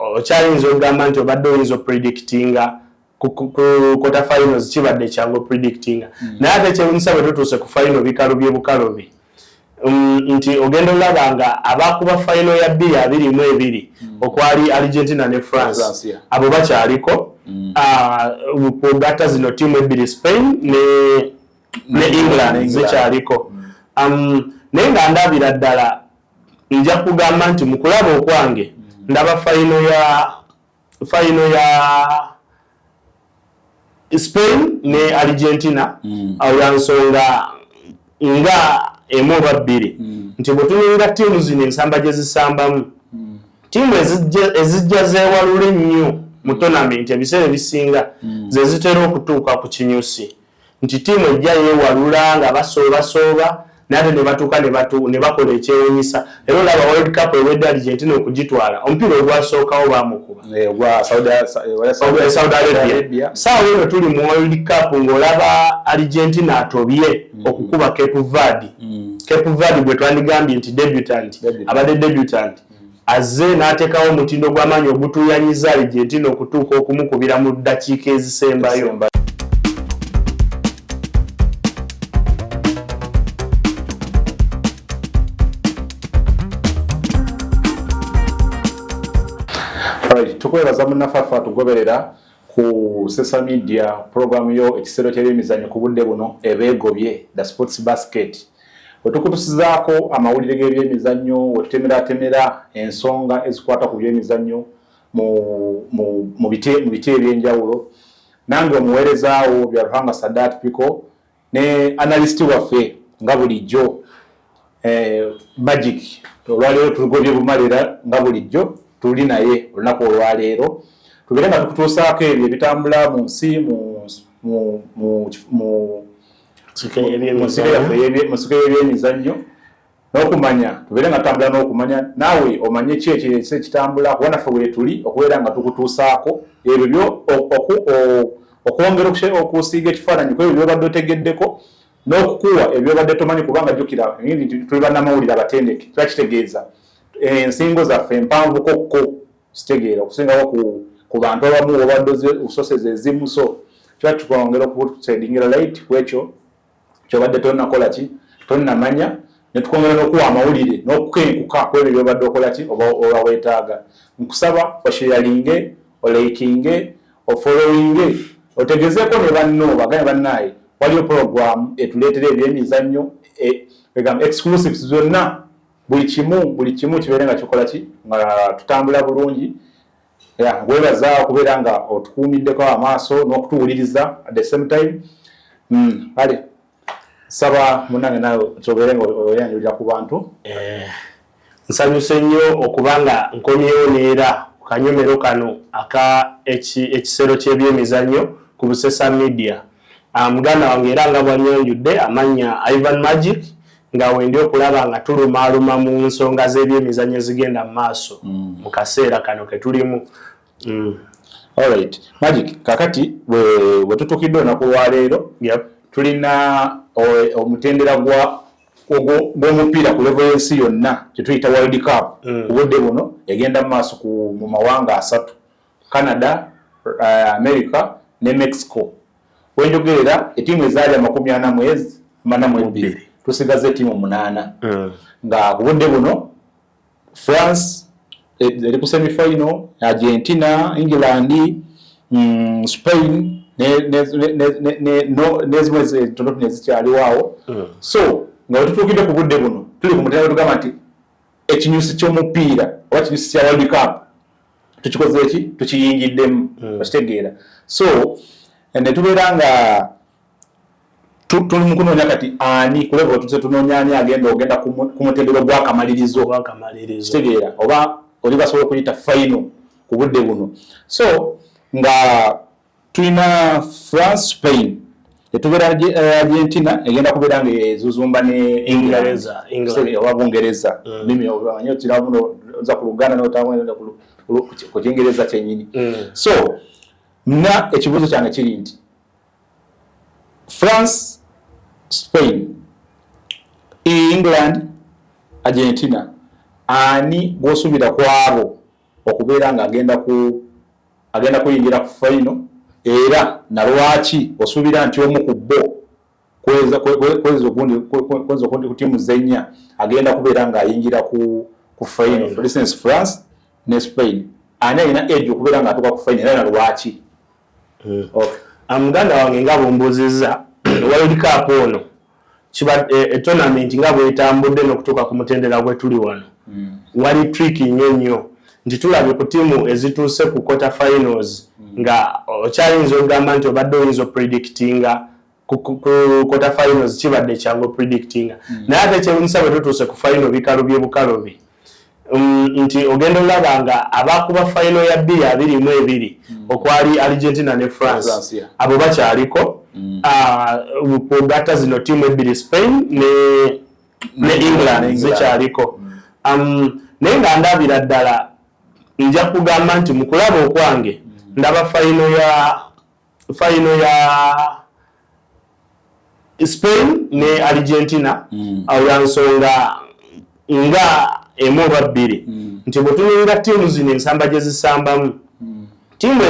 Okyayinza okugamba nti obadde oyinza opredictinga ku quarter finals, kibadde kyangu predictinga, naye ate kyewunyisa bwe tutuuse ku final bikalubye bukalobi, nti ogenda olaba nga abakuba final ya 2022 okwali Argentina ne France, France, yeah. abo bakyaliko. Kugatta zino tiimu ebbiri, Spain ne England, England. zikyaliko. Naye nga ndabira ddala, nja kugamba nti mu kulaba okwange ndaba final ya Spain ne Argentina, awo ya nsonga nga emu oba bbiri, nti bwe tunuulira ttiimu zino, ensamba gye zisambamu, ttiimu ezijja zeewalula ennyo mu tournament ebiseera ebisinga ze zitera okutuuka ku kinyusi, nti ttiimu ejja yeewalula nga basoobasooba, naye ate ne batuuka ne bakola ekyewunyisa. Era olaba World Cup ewedde, Argentina okugitwala, omupiira ogwasookawo baamukuba Ogwa Saudi Arabia. Saawa eno tuli mu World Cup ng'olaba Argentina atobye okukuba Cape Verde. Cape Verde gwe twandigambye nti debutant, Debutant. abadde debutant, azze n'ateekawo omutindo gw'amaanyi ogutuuyanyiza Argentina okutuuka okumukubira mu ddakiika ezisembayo. Alright, tukwebaza munnaffe atugoberera ku Sesa Media, program yo ekisero ky'ebyemizannyo. Ku budde buno ebeegobye the Sports Basket, wetukutusizaako amawulire g'ebyemizannyo, wetutemeratemera ensonga ezikwata ku byemizannyo mu biti ebyenjawulo. Nange omuweerezaawo Byaruhanga Sadat Pico ne analyst waffe nga bulijjo, Magic. Olwaleero tugobye bumalira nga bulijjo, tuli naye olunaku olwaleero tubeere nga tukutuusaako ebyo ebitambula mu nsi mu Nsiko mu nsiko yaffe mu nsiko y'ebyemizannyo n'okumanya, tubeere nga tutambula n'okumanya, naawe omanye ki ekirese ekitambula, kuba naffe weetuli okubeera nga tukutuusaako ebyo byo okwongera okusiiga ekifaananyi ku ebyo byobadde otegeddeko n'okukuwa ebyobadde tomanyi, kubanga jjukira nti tuli bannamawulire abatendeke. Kiba kitegeeza ensingo zaffe empanvu kokko kitegeera okusingawo ku bantu abamu obadde ososeza ezimu. So kiba tukwongera okushedingira light ku ekyo kyobadde tonnakola ki, tonnamanya, netukwongera n'okuwa amawulire n'okukenkuka ku ebyo byobadde okola ki oba weetaaga. Nkusaba osharinge, olikinge, ofollowinge, otegezeeko ne banno, bagane bannaaye waliyo program etuleetera ebyemizannyo, egamba exclusives zonna, buli kimu, buli kimu kibeere nga kikola ki, nga tutambula bulungi. Yeah, webaza okubeera nga otukuumiddeko amaaso n'okutuwuliriza at the same time. Kale saba munange naawe tobeere nga oyanjulira ku bantu. Nsanyuse nnyo okuba nga nkomyewo neera ku kanyomero kano aka ekisero ky'ebyemizannyo ku Busesa Media. Muganda wange era nga bwannyanjudde, amannya Ivan Magic, nga wendi okulaba nga tulumaaluma mu nsonga z'ebyemizannyo ezigenda mu maaso mu kaseera kano ke tulimu. Alright Magic, kakati bwe tutukidde olunaku lwaleero, tulina omutendera gw'omupiira ku level y'ensi yonna kyetuyita World Cup. Ku budde buno egenda mu maaso mu mawanga asatu: Canada, America ne Mexico. Wenjogerera etiimu ezaali 42 tusigaze etiimu munaana, nga ku budde buno France eri ku semifinal, Argentina, England, Spain nezimu entonotono ezikyaliwo awo. So nga wetutuukidde ku budde buno, tuli ku mutendera tugamba nti ekinyusi ky'omupiira oba ekinyusi kya World Cup tukikoze eki, tukiyingiddemu, okitegeera? So ne tubeera nga tuli mu kunoonya kati ani ku level tuse, tunoonya ani agenda ogenda ku mutendera gw'akamalirizo. Ogwakamalirizo. Kitegeera oba oli basobola okuyita final ku budde buno. So nga tulina France, Spain, tetubeera Argentina egenda kubeera nga ezuzumba ne Ingereza, England. Oba Bungereza. Mimi omanyi okiramu oza ku Luganda n'otambula ku Kingereza kyennyini. So na ekibuuzo kyange kiri nti France, Spain, England, Argentina, ani gw'osuubira ku abo? Okubeera nga agenda kuyingira ku final, era nalwaki osuubira nti omu ku bo kwezo gundi ku tiimu zennya agenda kubeera ng'ayingira ku final? For instance, France ne Spain, ani alina edge okubeera ng'atuuka ku final, era nalwaki? Okay. Muganda wange, nga bwombuuzizza, World Cup ono kiba tournament nga bwetambudde n'okutuuka ku mutendera gwe tuli wano, wali tricky nnyo nnyo nti tulabye ku ttiimu ezituuse ku quarter finals nga okyayinza okugamba nti obadde oyinza opredictinga ku quarter finals, kibadde kyangu predictinga, naye ate kyewunyisa bwe tutuuse ku final bikalubye bukalubi, nti ogenda olaba nga abakuba final ya 2022 okwali Argentina ne France, France, yeah. Abo bakyaliko. Ah, kugatta zino ttiimu ebbiri, Spain ne England, England. zikyaliko. Naye nga ndabira ddala nja kugamba nti mu kulaba okwange ndaba final ya Spain ne Argentina, awo ya nsonga nga emu oba bbiri nti bwe tunuulira ttiimu zino ensamba gye zisambamu, ttiimu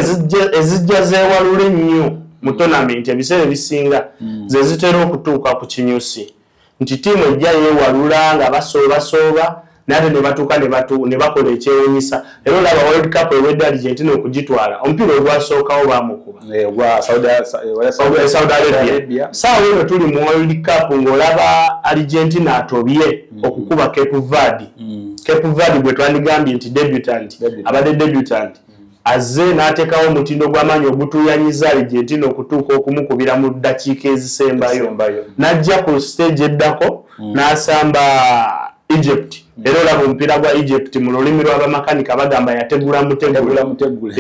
ezijja zeewalula ennyo mu tournament ebiseera ebisinga ze zitera okutuuka ku kinyusi, nti ttiimu ejja yeewalula nga basoobasooba, naye ate ne batuuka ne bakola ekyewunyisa. Era olaba World Cup ewedde, Argentina okugitwala, omupiira ogwasookawo baamukuba. Ogwa Saudi Arabia. Saawa eno tuli mu World Cup ng'olaba Argentina atobye okukuba Cape Verde. Cape Verde gwe twandigambye nti debutant, Debutant. abadde debutant, azze n'ateekawo omutindo gw'amaanyi ogutuuyanyiza Argentina okutuuka okumukubira mu ddakiika ezisembayo. Ezisembayo. N'ajja ku stage eddako n'asamba Egypt, era olaba omupiira gwa Egypt, mu lulimi lw'abamakanika bagamba yategula mutegule. Tegula mutegule.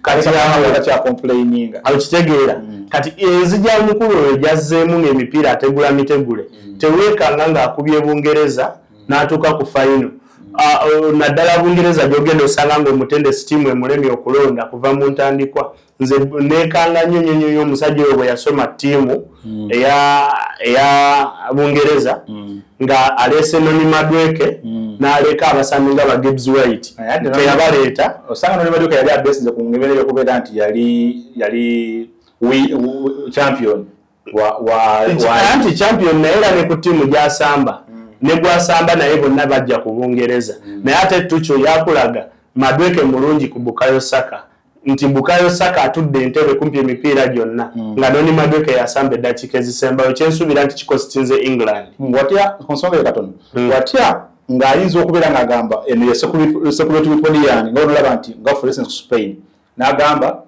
Kati kati complaininga. Okitegeera? Kati enzija mukulu oyo gyazzeemu ng'emipiira ategula mitegule, teweekanga ng'akubye Bungereza n'atuuka ku final. Ah, naddala Bungereza gyogenda osanga ng'omutendesi ttiimu emulemye okulonda kuva mu ntandikwa. Nze neekanga nnyo nnyo nnyo omusajja oyo bwe yasoma ttiimu eya Bungereza nga aleese Noni Madueke n'aleka abasambi nga ba Gibbs White, teyabaleeta. Osanga Noni Madueke yali abesinze ku ngeri yokubeera nti yali champion wa Anti champion, naye era ne ku ttiimu gy'asamba ne gwasamba naye bonna bajja ku Bungereza. Naye ate Tuchel yakulaga Madueke mulungi ku Bukayo Saka, nti Bukayo Saka atudde entebe kumpi emipiira gyonna nga Noni Madueke yasamba eddakiika ezisembayo, kyensuubira nti kikositinze England. Watya ku nsonga eyo katono? Watya ng'ayinza okubeera ng'agamba eno ye security weapon yange, nga onolaba nti nga for instance Spain n'agamba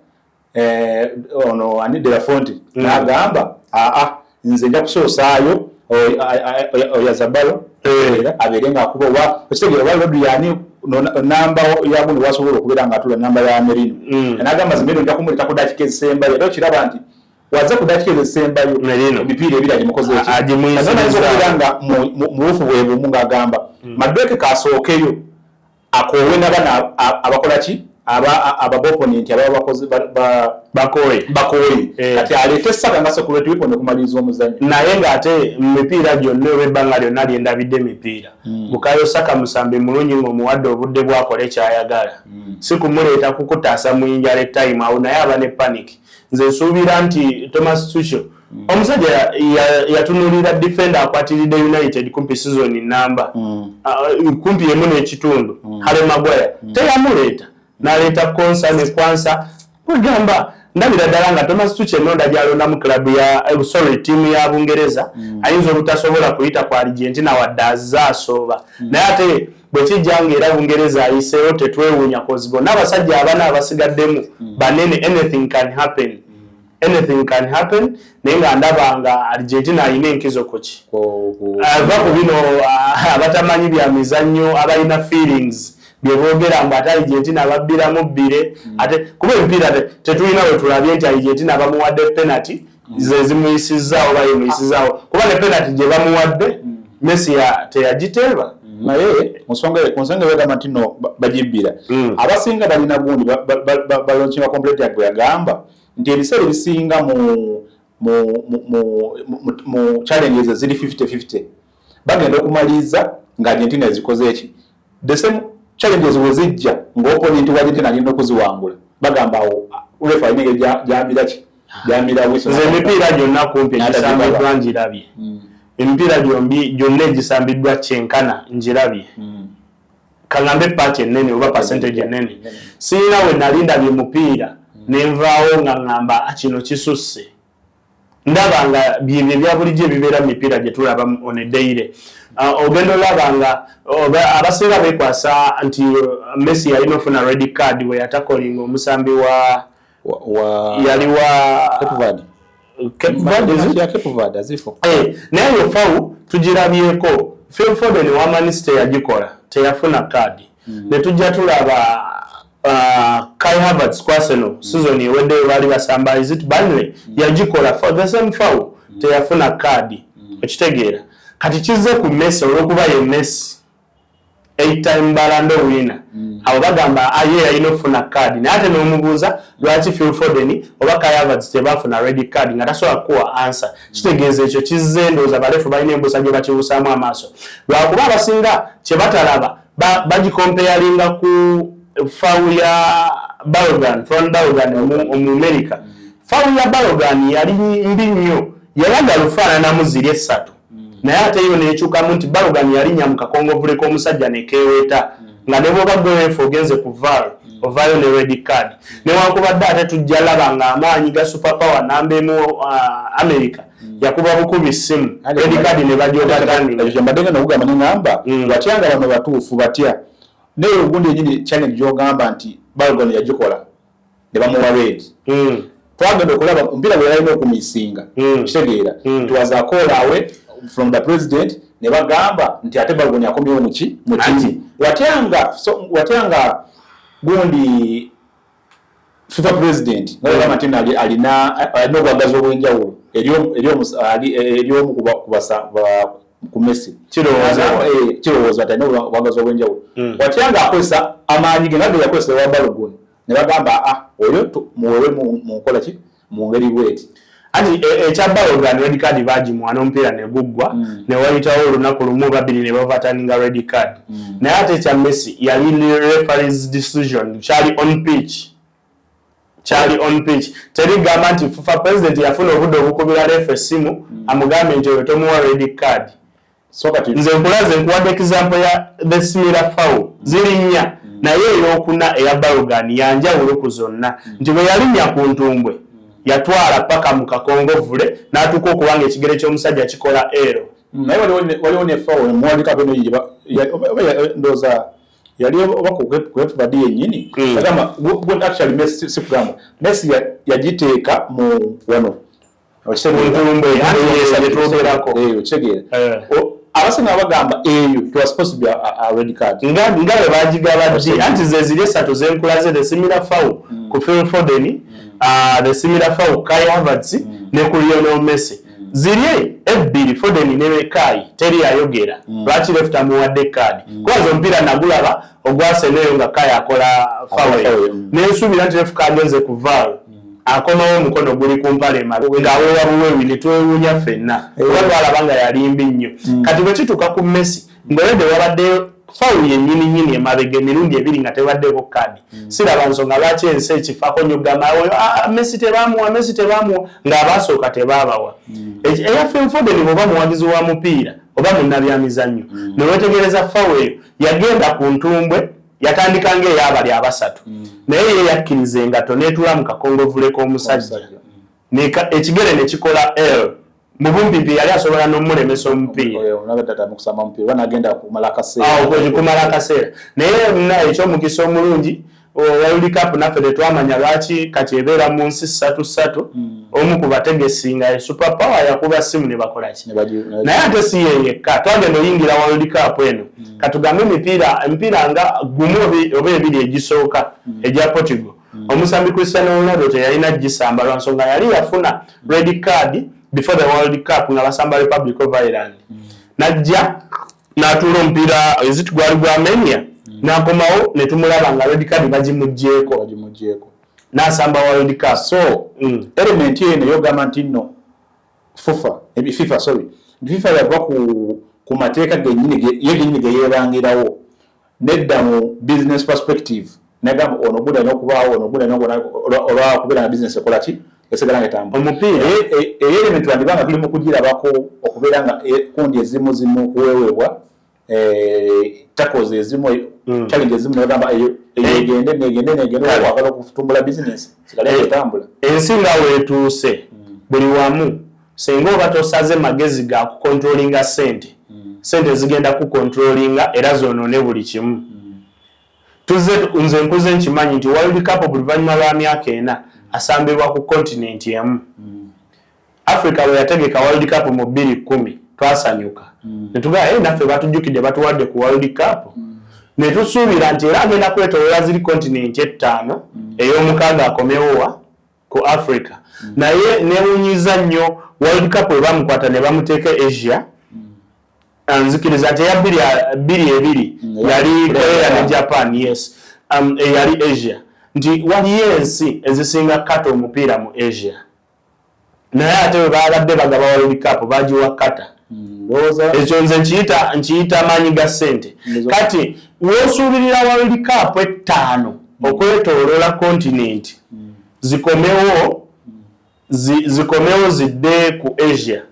ono ani, De La Fuente, n'agamba, "Aa, nze nja kusoosaayo Oyarzabal abeere ng'akuba," oba okitegeera, oba Rodri yani namba yagundi wasobola okubeera ng'atula namba ya Merino, n'agamba nze Merino nja kumuleeta ku dakiika ezisembayo. Era okiraba nti waze ku dakiika ezisembayo Merino. Emipiira ebiri agimukoze eki? Agimuyisiriza. Okubeera nga mu buufu bwe bumu ng'agamba Madueke kasookeyo akoowe nabana abakola ki, ababoponenti ababa bakoze bakooye. Bakooye. Eh. Kati aleete Saka nga security weapon okumaliriza omuzannyo. Naye ng'ate mu mipiira gyonna oba ebbanga lyonna lyendabidde emipiira, Bukayo Saka musambi mulungi ng'omuwadde obudde bwakola ekyayagala, si kumuleeta kukutaasa mu injury time awo naye aba ne panic. Nze nsuubira nti Thomas Tuchel omusajja yatunuulira defender akwatiridde United kumpi season namba, kumpi emu n'ekitundu, Harry Maguire, teyamuleeta, n'aleeta Konsa ne Kwansa. Kwegamba ndabira ddala nga Thomas Tuchel ennonda gy'alondamu club ya sorry, ttiimu ya Bungereza, ayinza obutasobola kuyita ku Argentina wadde azze asooba, naye ate bwe kijja nga era Bungereza ayiseewo tetwewuunya, 'cause bonna abasajja abana abasigaddemu banene. Anything can happen, anything can happen, naye nga ndaba nga Argentina alina enkizo kuki ava ku bino, abatamanyi bya mizannyo abalina feelings bye boogera mbu ate Argentina babbiramu bbire, ate kuba emipiira tetulina we tulabye nti Argentina bamuwadde penalty ze zimuyisizaawo oba yemuyisizaawo, kuba ne penalty gye bamuwadde Messi teyagiteeba. Naye ku nsonga ebagamba nti no bagibbira, abasinga balina gundi balaunchinga complaint bwe yagamba nti ebiseera ebisinga mu challenges eziri 50-50 bagenda okumaliriza nga Argentina ezikoze eki the same. Challenges we zijja ng'opponent wa Argentina agenda okuziwangula, bagamba awo refa alina engeri gyamira ki, gyamira wiso. Nze emipiira gyonna kumpi egisambiddwa ngirabye. Emipiira gyombi gyonna egisambiddwa kyenkana ngirabye. Kaŋŋambe part ennene oba percentage ennene, sirina we nali ndabye mupiira nenvaawo nga ŋŋamba, "Ah, kino kisusse." Ndaba nga byebyo ebya bulijjo ebibeera mu mipiira gye tulaba on a daily. Ogenda olaba nga abasinga beekwasa nti Messi yalina ofuna red card bwe yatacklinga omusambi wa yali wa Cape Verde. Cape Verde, is it? Ya Cape Verde azifo. Naye yo foul tugirabyeko. Phil Foden wa Man City yagikola, teyafuna kaadi. Ne tujja tulaba Kai Havertz ku Arsenal season eweddeyo, baali basamba, is it Burnley, yagikola for the same foul, teyafuna kaadi. Okitegeera? Kati kizze ku Messi olw'okuba ye Messi, eight time Ballon d'Or winner. Abo bagamba aye yalina okufuna kaadi, naye ate n'omubuuza lwaki Phil Foden oba Kai Havertz tebafuna red card, nga tasobola kukuwa answer. Kitegeeza ekyo kizze, ndowooza balefu balina embuusa gye bakibuusaamu amaaso, lwakuba abasinga kye batalaba bagicomparinga ku foul ya Balogun, Folarin Balogun Omumerika. Foul ya Balogun yali mbi nnyo, yayagala ofaananamu ziri essatu, naye ate yo nekyukamu nti Balogun yalinnya mu kakongovule k'omusajja nekeeweta, nga ne bwoba gwe ogenze ku VAR ovaayo ne red card. Newankubadde ate tujja laba nga amaanyi ga super power namba emu, America, yakuba bukubi ssimu, red card ne bajogatani. Ekyo mbadde ngenda okugamba, neŋŋamba batya nga bano batuufu batya, naye ogundi enyini challenge gyogamba nti Balogun yagikola ne bamuwa red, twagenda okulaba omupiira gwe yalina okumissinga. Kitegeera? It was a call away from the president, ne bagamba nti ate Balogun akomyewo muki mukimu. Watyanga so, watyanga gundi FIFA president nga bagamba nti alina obwagazi obw'enjawulo eri omu ku Messi. Kirowooza. Kirowooza nti alina obwagazi obw'enjawulo. Watyanga akozesa amaanyi ge nga ge yakozesa ewa Balogun, ne bagamba, ah, oyo muwewe mu nkola ki, mu ngeri bweti. Anti ekya Balogun, red card bagimuwa n'omupiira ne guggwa, ne wayitawo olunaku lumu oba bbiri ne baoverturninga red card. Naye ate ekya Messi yali referee's decision, kyali on pitch, kyali on pitch. Terigamba nti FIFA president yafuna obudde obukubira ref essimu amugambe nti oyo tomuwa red card. So kati nze nkulaze, nkuwadde example ya the similar foul ziri nnya, naye eyokuna eya Balogun yanjawulo ku zonna, nti bwe yalinnya ku ntumbwe yatwala paka mu kakongovule n'atuuka okuba nga ekigere ky'omusajja kikola ero. Naye waliwo ne foul mu World Cup eno oba ndowooza yali oba ku Cape Verde yennyini. Agamba actually Messi, si kugamba Messi yagiteeka mu wano. Mu ntumbwe, anti yes, gye twogerako. Okitegeera? Abasinga bagamba eyo it was supposed to be a red card. Nga bwe bagigaba ddi, anti ze ziri esatu zenkulaze: the similar foul ku Phil Foden, the similar foul Kai Havertz ne ku Lionel Messi. Ziri ebbiri, Foden ne Kai, teri yayogera lwaki ref tamuwadde kaadi, kubaza omupiira nagulaba ogwaseneyo nga Kai akola foul. Foul, Nensuubira nti ref kagenze ku VAR, akomawo omukono guli ku mpale emabe ng'awewa buwewi, ne twewuunya ffenna kuba twalaba nga yali mbi nnyo. Kati bwe kituuka ku Messi, ng'olwedde wabaddeyo foul yennyini nnyini emabega emirundi ebiri nga tebaddeko kaadi, siraba nsonga lwaki ensi ekifaako nnyo kugamba oyo, "Ah, Messi tebamuwa, Messi tebamuwa," ng'abaasooka tebaabawa. Eya Phil Foden, bw'oba muwagizi wa mupiira oba munnabyamizannyo ne weetegereza foul eyo, yagenda ku ntumbwe, yatandika ng'eyabali abasatu, naye ye yakkiriza engato n'etuula mu kakongovule k'omusajja, ekigere ne kikola L mu bumpimpi, yali asobola n'omulemesa omupiira. Oyo nabadde kusamba omupiira oba nagenda kumala akaseera. Awo kumala akaseera. Naye muna ekyomukisa omulungi, World Cup naffe tetwamanya lwaki kati ebeera mu nsi ssatu ssatu. Omu ku bategesi nga super power yakuba simu ne bakola ki, naye ate si ye yekka. Twagenda oyingira World Cup eno, katugambe emipiira nga gumu oba ebiri egisooka egya Portugal, omusambi Cristiano Ronaldo teyalina gisamba lwa nsonga yali yafuna red card before the World Cup nga basamba Republic of Ireland. Najja n'atuula omupiira, is it gwali gwa Armenia, n'akomawo ne tumulaba nga red card bagimuggyeko. Bagimuggyeko. N'asamba World Cup. So element eno eyogamba nti nno fufa FIFA, sorry, nti FIFA yava ku mateeka gennyini ye gennyini ge yeebangirawo. Nedda mu business perspective, negamba ono guda n'okubaawo, ono guda olwakubeera nga business ekola ki, esigala nga etambula. Omupiira Eyo element wandibanga tuli mu kugirabako okubeera nga kundi ezimu zimu kuweweebwa tackles ezimu, challenge ezimu, nebagamba eyo egende negende negende, okwagala okutumbula business sigale nga etambula. Ensi nga weetuuse, buli wamu singa oba tosaze magezi ga kucontrollinga sente, sente zigenda kucontrollinga era zonoone buli kimu. Tuze nze nkuze nkimanyi nti World Cup buli luvannyuma lwa myaka 4 asambibwa ku continent emu. Africa bwe yategeka World Cup mu 2010, twasanyuka netugamba, "Hey, naffe batujjukidde, batuwadde ku World Cup." Ne tusuubira nti era agenda kwetoloola ziri continent ettaano, ey'omukaaga akomewowa ku Africa. Naye newunyiza nnyo World Cup bwe bamukwata ne bamuteeka Asia. Nzikiriza nti eya 2020 yali Korea ne Japan, yes, eyali Asia, nti waliyo ensi ezisinga kata omupiira mu Asia, naye ate bwe babadde bagaba World Cup bagiwa Qatar. Ekyo nze nkiyita maanyi ga ssente. Kati wosuubirira World Cup ettaano okwetooloola continent zikomewo, zikomewo zidde ku Asia,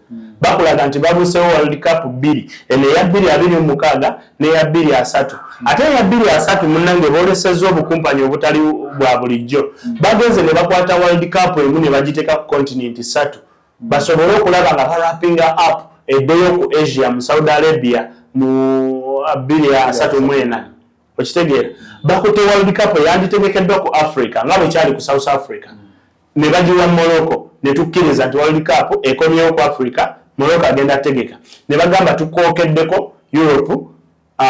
bakulaga nti babusewo World Cup bbiri, eno eya 2026 n'eya 2030. Ate eya 2030, munnange, boolesezza obukumpanyi obutali bwa bulijjo. Bagenze ne bakwata World Cup emu ne bagiteeka ku continent ssatu, basobole okulaba nga bawrappinga up eddeyo ku Asia mu Saudi Arabia mu 2034. Okitegeera? Bakutte World Cup eyanditegekeddwa ku Africa nga bwe kyali ku South Africa ne bagiwa Morocco, ne tukkiriza nti World Cup ekomyewo ku Africa, Morocco agenda tegeka. Ne bagamba tukookeddeko Europe,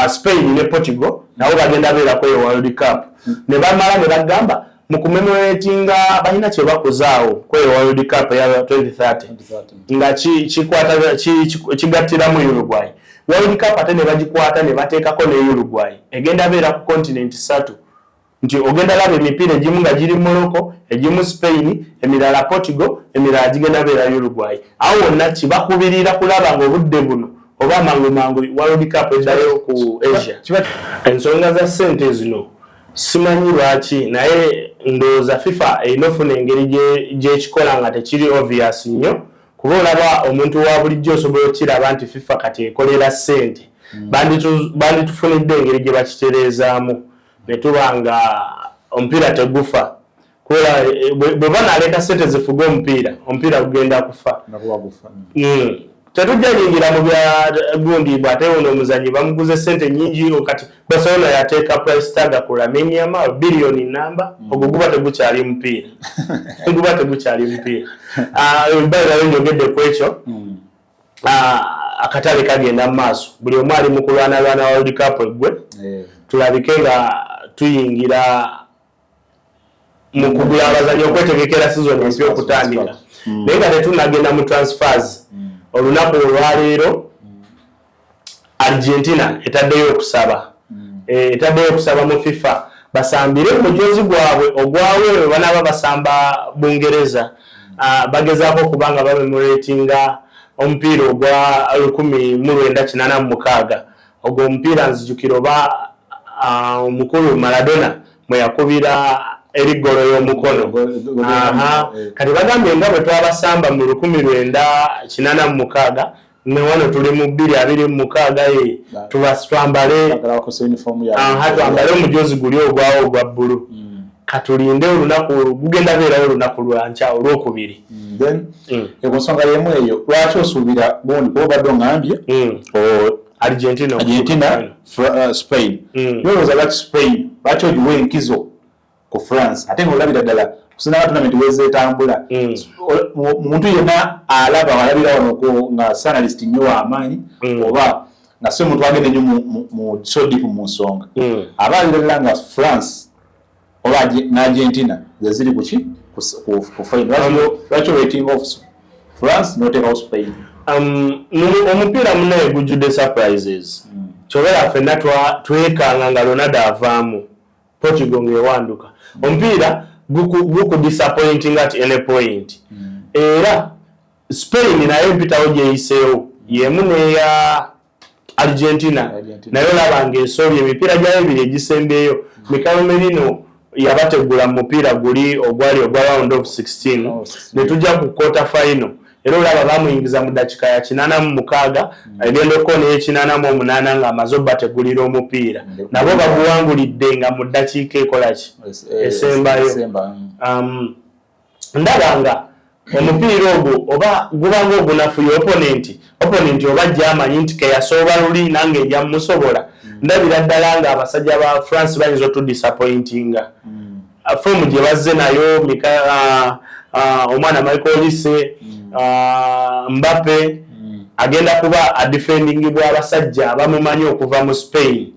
Spain ne Portugal nabo bagenda beerako eyo World Cup. Ne bamala ne bagamba mu commemoratinga balina kye bakuzaawo kweyo World Cup eya 2030 nga kikwata kigattiramu Uruguay. World Cup ate ne bagikwata ne bateekako ne Uruguay, egenda beera ku continent ssatu, nti ogenda laba emipiira egimu nga giri Morocco, egimu Spain, emirala Portugal, emirala gigenda beera Uruguay. Awo wonna kibakubirira kulaba nga obudde buno oba mangu mangu World Cup eddayo ku Asia. Ensonga za ssente zino simanyi lwaki, naye ndowooza FIFA erina ofuna engeri gyekikola nga tekiri obvious nnyo, kuba olaba omuntu wa bulijjo osobola okukiraba nti FIFA kati ekolera ssente. Banditufunidde engeri gye bakitereezaamu ne tuba nga omupiira tegufa, kubeera bwe banaleeta ssente zifuge omupiira, omupiira gugenda kufa. Tetujja yingira mu bya gundi bw'ate ono omuzanyi bamuguze ssente nnyingi. Kati Barcelona yateeka price tag ku Lamine Yamal biliyoni namba. Ogwo guba tegukyali mupiira, guba tegukyali mupiira. Bayirayo njogedde ku ekyo. Akatale kagenda mu maaso, buli omu ali mu kulwanalwana World Cup eggwe, tulabike nga tuyingira mu kugula abazanyi okwetegekera season empya okutandika. Naye nga tetunagenda mu transfers, olunaku olwaleero Argentina etaddeyo okusaba, etaddeyo okusaba mu FIFA basambire omujozi gwabwe ogwaweewe banaaba basamba Bungereza. Bagezaako okuba nga bacommemoratinga omupiira ogwa 1986. Ogwo omupiira nzijukira oba omukulu Maradona mwe yakubira eriggolo y'omukono. Kati bagambye nga bwe twabasamba mu 1986, ne wano tuli mu 2026, ye twambale twambale omujozi guli ogwawo ogwa bbulu. Katulinde olunaku gugenda beerawo olunaku lwankya olwokubiri. Then ku nsonga yemu eyo, lwaki osuubira gundi, kuba obadde oŋŋambye Argentina? Argentina, Spain. Nolowooza lwaki Spain, lwaki ogiwa enkizo ku France, ate nga olabira ddala kusinanga tournament wezeetambula? Omuntu yenna alaba alabira wano nga si analyst nnyo w'amaanyi oba nga si omuntu agenda ennyo mu so deep mu nsonga, aba alabira ddala nga France oba ne Argentina zeziri kuki ku final. Lwaki rating of France noteekawo Spain? Omupiira munaye gujjudde surprises. Kyobeera ffenna twekanga nga Ronaldo avaamu, Portugal ng'ewanduka. Omupiira gukudisappointing at any point. Era Spain naye empitawo gyeyiseewo yemu neya Argentina naye olaba ng'esobye emipiira gyayo ebiri egisembyeyo. Mikel Merino yabategula mu mupiira guli ogwali ogwa round of 16 ne tujja ku quarter final, era olaba bamuyingiza mu dakiika ya 86, egenda okukoona ey'e88 ng'amaze obbategulira omupiira. Nabo baguwangulidde nga mu ddakiika ekolaki esembayo. Ndaba nga omupiira ogwo oba gubanga ogunafuye opponent oba gyamanyi nti keyasooba luli nange nja musobola. Ndabira ddala nga abasajja ba France bayinza otudisappointinga. Form gye bazze nayo, omwana Michael Olise, Mbappe agenda kuba adefendingibwa abasajja abamumanyi okuva mu Spain,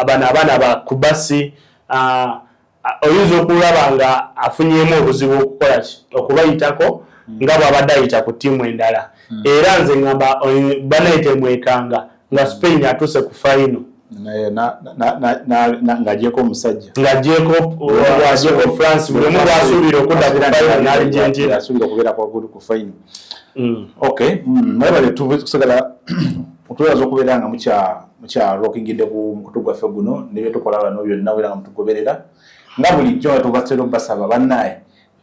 bano abaana ba Cubarsi. Oyinza okulaba nga afunyemu obuzibu okukola ki, okubayitako nga bw'abadde ayita ku ttiimu endala. Era nze ngamba banaye temwekanga nga Spain atuuse ku final. Ng'agyeko omusajja. Ng'agyeko France, buli omu bw'asuubira okudda ku final ne Argentina. Asuubira okubeera ku final. Okay, mwebale tusigala otwebaza okubeera nga mukyalokingidde ku mukutu gwaffe guno nebyetukola wano byonna, obeera nga mutugoberera nga bulijjo nga tubatera obasaba. Bannaye,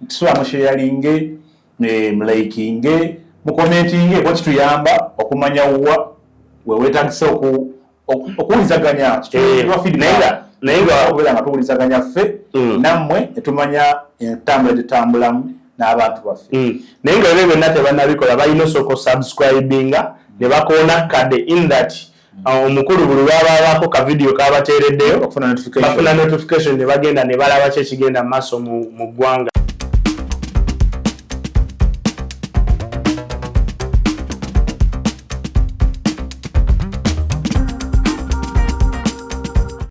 tusula musharinge, mulikinge, mucommentinge kuba kituyamba okumanya wa wewetagisa okuwulizaganya. Naye nga okubeera nga tuwulizaganya ffe nammwe, netumanya entambula gyetutambulamu n'abantu baffe. Naye nga ebyo byonna tebannabikola, balina osooka osubscribinga ne bakoona kade in that omukulu buli lwababaako ka vidiyo kabateereddeyo bafuna notification ne bagenda ne balaba ki ekigenda mu maaso mu ggwanga.